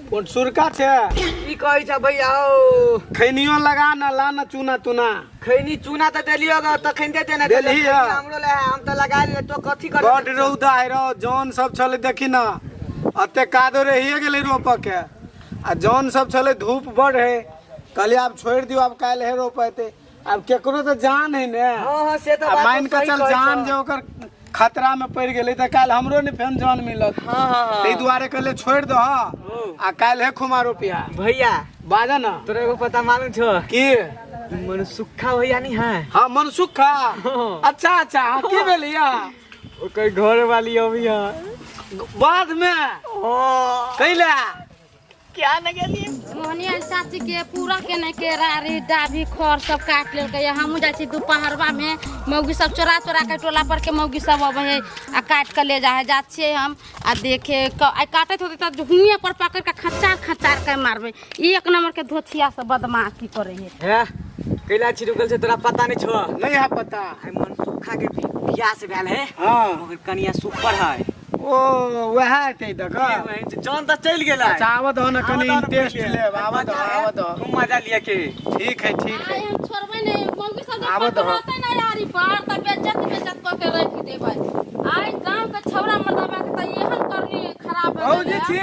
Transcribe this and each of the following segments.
सुरका छै। की कहै छ भैया ओ? खैनियो लगा न ला न चूना तूना। खैनी चूना तऽ देलियो ग, तखन दे देने देलही खैनी हँ। हमरो ले हम तऽ लगा लेले, तो कथी कर बड रौदा है रौ, जौन सब छलै देखी न अते कादो रहिए गेलै रोपऽ के, आ जौन सब छलै धूप बड है, कहलियै आब छोड़ि दियौ, आब काल्हि हे रोपेतै। आब केकरो तऽ जान है ने। हाँ हाँ से तऽ आ बात मान के सही चल कहै जान छौ। जे ओकर खतरा में पड़ि गेलै तऽ काल्हि हमरो ने फेन जान मिलत। हाँ हाँ हाँ ताहि दुआरे कहलियै छोड़ि दह आ काल्हि हे खुमा रोपिया। भैया बाजा ना। तोरा एगो पता मालूम छौ की? मनसुखा भैया नहीं है? हाँ मनसुखा। हाँ। अच्छा अच्छा, हाँ, की भेल या? ओकर घर वाली अभी है बाद में हाँ। कैला क्या न गेली मोहनिया चाची के पूरा केने के रारी डाभी खर सब काट लेलकै। हमहूँ जाइ छी दुपहरवा में, मौगी सब चोरा चोरा के टोला पर के मौगी सब अबै है आ काट के ले जाइ है। जा छियै हम आ देखे आ काटैत होतै तऽ हुएँ पर पकड़ के खचार खचार के मारबै। ई एक नंबर के धोथिया सब बदमाशी करै है। हे कैला छी रुकल छै, तोरा पता नहीं छौ? नहीं है पता। आई मनसुखा के बियाह से भेल है। हाँ। मगर कनिया सुपर है। ओ वएह हेतै देख। जौन तऽ चलि गेलै। अच्छा आवत हो न कनी आवत हो न इंटरेस्ट पहिले। लेब, आवत हो, आवत हो। खूब मजा लिया के। ठीक है ठीक है। आइ हम छोड़बै नहि, मौगी सब जे आबऽ दहऽ। पकड़तै ने यारी पर तऽ बेज्जत बेज्जत कऽ के राखि देबै। आइ गाँव के छौड़ा मर्दाबा के तऽ एहन करनी खराब भऽ भौजी गेलै। छी?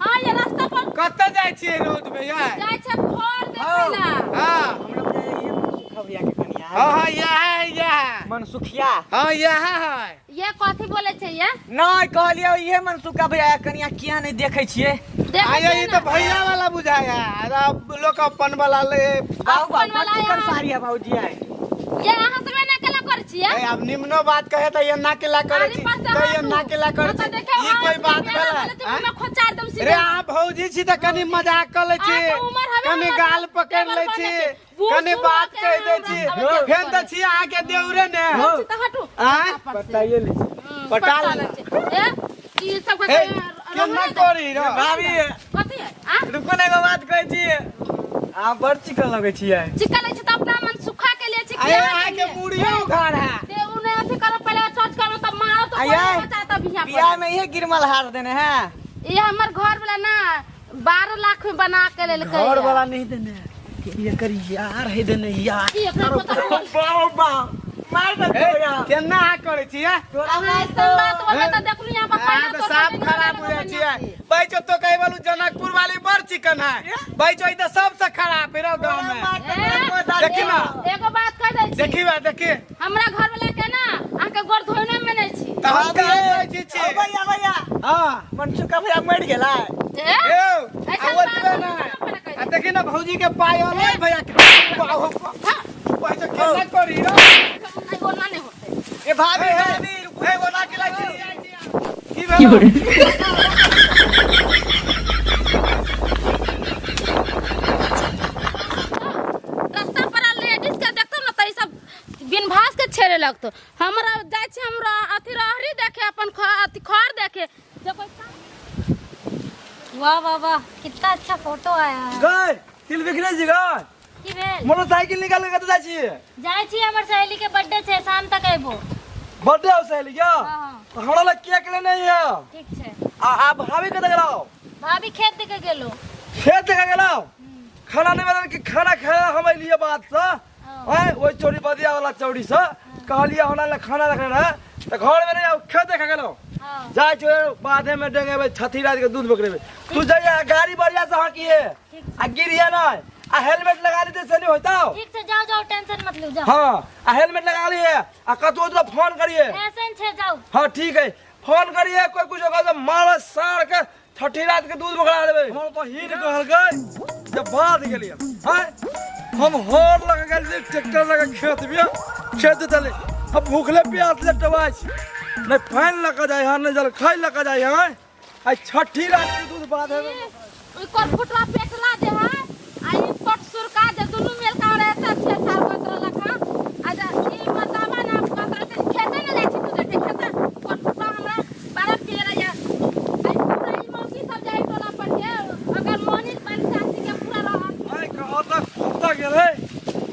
हाँ ये रास्ता पर कतऽ जाइ छियै रौद में यार? जाइ छै घर देखै ला। हाँ। हमरा बुझाइए ये मनसुखा भैया के कनिया है। हाँ हाँ यह है, यह है। मनसुखिया। हाँ यह है। ये कथी बोले छै ये? नहीं कहलियो ये मनसुखा भैया के कनिया किया नहीं देखै छियै? देखै आया छियै ई ने। तऽ भैया वाला बुझाया, अब लोग अपन वाला ले। बाबू अपन बाबू वाला चिकन यहाँ। साड़ी है भौजी है। ये अहाँ सब एना केना करै छियै? ए, अब निम्नो बात कहे तऽ ये ना केला करै आरी छी, पर से तऽ ये हटू। ना केला करै हम तऽ छी, देखे ई कोई बात भेलै, भेलै? तऽ आँय? मुँहमे खोचार दम सीधे। रे अहाँ भौजी छी तऽ कनी मजाक कऽ लै छी, अहाँके उमर हवे कनी हमर गाल पकड़ि देवर लै छी, बने के। बूढ़ कनी सूढ़ बात होके कहि दै अहाँ छी, हमरा आबै फेन तऽ के छी अहाँके देउरे ने। छी तऽ हटू। आँय? पर से। बताइए ले। पटा पटा ले। लै छी। ए, ई सब के हे, केना करी रे? भाभी कथी है? आ? रुको ने एगो बात कहै छी, अहाँ बड़ चिकन लगै छियै। चिकन लै छी तऽ अपना मन सुखा के ले छी। अरे अहाँके मुड़ियो उघार है। ते उ नै अथी करब, पहिले टच करब तब मारब तऽ आया। कोई बचाता भी यहाँ पर। बियाह में इहे गिरमल हार देने है। ये हमर घर वाला ना 12 लाख में बना के लेलकै। घर वाला नहीं देने, एकर यार है देने यार। ई एकरा पता नहीं। बाप बाप मार दे ए, तोरा। केना अहाँ करै छियै? तोरा अहाँ ऐसन बात बोलबै तऽ देखलू यहाँ पर अहाँ पैना तऽ तोड़ साफ के खराब देने हो जाइ वाला छियै। बैचो तो कहे बोलू जनकपुर वाली बड़ चिकन है, बैचो ई तऽ सबसे खराब है रौ गाँव में। ए, देखी ना। एगो बात कह दै छी। देखी बा देखी। हमरा घर वाला के ना अहाँके गोर धोइना में नहि छी। तऽ हम कहाँ कहै छी छी? ओ भैया भैया हाँ। मनसुखा भैया मरि गेलै। ए? ए, आ ऐसन ओतबे बात नहि। हम केना आ देखी ना भौजी के पायल है भैया के। बाहो, बैचो केना करी रौ? नहीं, ओना नहि होतै। ए भाभी ए, ए, भाभी रुकू ए, एगो ना के लाई छी। की भेल? रास्ता पर लेडीज के देखतो ना त ई सब बिन भास के छेड़े लगतो। हमरा जाइ छी हमरा अथी रहरी देखे अपन अथी खर देखे जे कोई वाह वाह वाह कितना अच्छा फोटो आया है। गए तिल बिखरे छी गए की भेल? मोटरसाइकिल निकाल के कतऽ जाइ छी? जाइ छी, हमर सहेली के बर्थडे छै, शाम तक अयबो। बर्थडे हो सहेली के? हाँ। तो हमरा लग केक लेने है। ठीक छै। आ आ भाभी कतऽ गेलौ? भाभी खेत देखे गेलो। खेत देखे गेलौ? खाना नहीं बनल कि खाना खाया हम अलिए बात से। आय ओहि चौड़ी बदिया वाला चौड़ी से कहलिए हमरा लग खाना रखने रहे तऽ घर में नहीं आउ, खेत देखे गेलौ। हाँ। जाइ छौ बाधे में डेंगेबै, छथी रात के दूध बकरेबै। तू जाइए गाड़ी बढ़िया से हाँकिए आ गिरिए नहीं, आ हेलमेट लगा लेते से नहीं होता। ठीक छै, जाओ जाओ, टेंशन मत लू, जाओ। हाँ आ हेलमेट लगा लिए आ कतौ तो फोन करिए। फैशन छै, जाओ। हाँ ठीक है, फोन करिए, कोई कुछ होगा तो मार सार के छठी रात के दूध बकरा देबै। हमर बहिन कहलकै जे बाध गेलियै आँय, हम हर लग गेल ट्रैक्टर लग खेत में खेत जोतले, अब भूखले प्यासले टबाइ छी, नहि पानि लऽ कऽ जाइ है नहि जलखै लऽ कऽ जाइ है, आइ छठी रात के दूध बाधे में। ई करफुटवा पेटला जे है आ ई पट सुरका जे दुनू मिल के हमरा एते छेड़छाड़ करैत रहलक हँ। आ जे ई मर्दाबा ना कहत रहै छै, खेते ने जाइ छी तू देखे खेते। करफुटवा हमरा बड़ा पेड़ या। आ ई पूरा ई मौगी सब जाइ टोला पर के अगर मोनी बन चाची के पूरा रहत। आइ कहत कुत्ता गेलै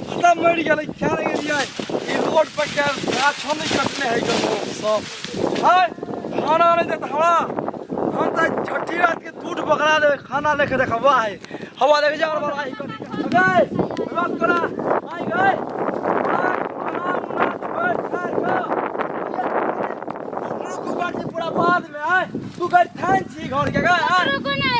कुत्ता मरि गेलै, क्या गेलियै ई रोड पर के गाछो नहि कटने है के लोग सब है, खाना नहि देत हमरा। हम तऽ छठी रात के दूध पकड़ा देबै खाना लेके देखबा है हवा देखे जा और आई कथी गए रख करा आई गए खाना उना छोड़ छाड़ के रुक कर पूरा बाद में आए तू कर थान छी घर के गए आए रुको ने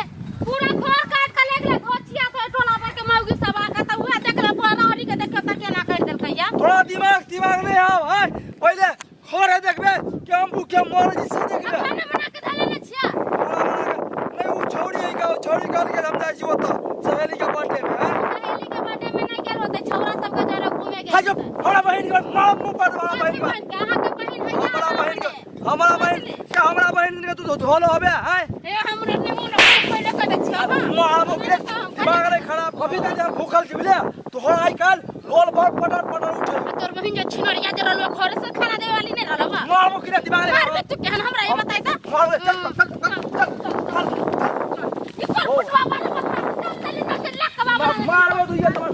पूरा घर काट के ले गेलै घोचिया से टोला पर के मौगी सब आके त उहे देखले पूरा रानी के देख के त केना कर देलकै या थोड़ा दिमाग दिमाग नहीं आव है पहले खड़े देखबे कि हम भूखे मर जी से देखबे खाना बना के धले ने छिया खाना बना के नहीं उ छौड़ी है का छौड़ी कहल के हम जाइ छी ओतऽ सहेली के बर्थडे में हैं सहेली के बर्थडे में नहीं गेल होते छौरा सब के जरा घूमे गेल हाय जो हमरा बहिन के मार मुंह पर हमरा बहिन के के अहाँ के बहिन है हमरा बहिन के हमरा बहिन के हमरा बहिन के तू धोल होबे हैं हे हमरा ने मुंह न पहिले कह दे छिया मार मुंह के दिमाग नहीं खराब अभी तक हम भूखल छी बुझलियै तोहर आइ काल्हि लोल बड़ पटर पटर उठे तोर बहिन जो छिनरिया जे रहलो घर से खाना देवे वाली नहीं रहलो बा मार मुंह के दिमाग नहीं मार खराब बे तू केहन हमरा ये बताई त मार चल चल चल चल चल ई कोन फुटवा वाला बता चल चल चल लक बाबा मारबे तू ये तुम्हार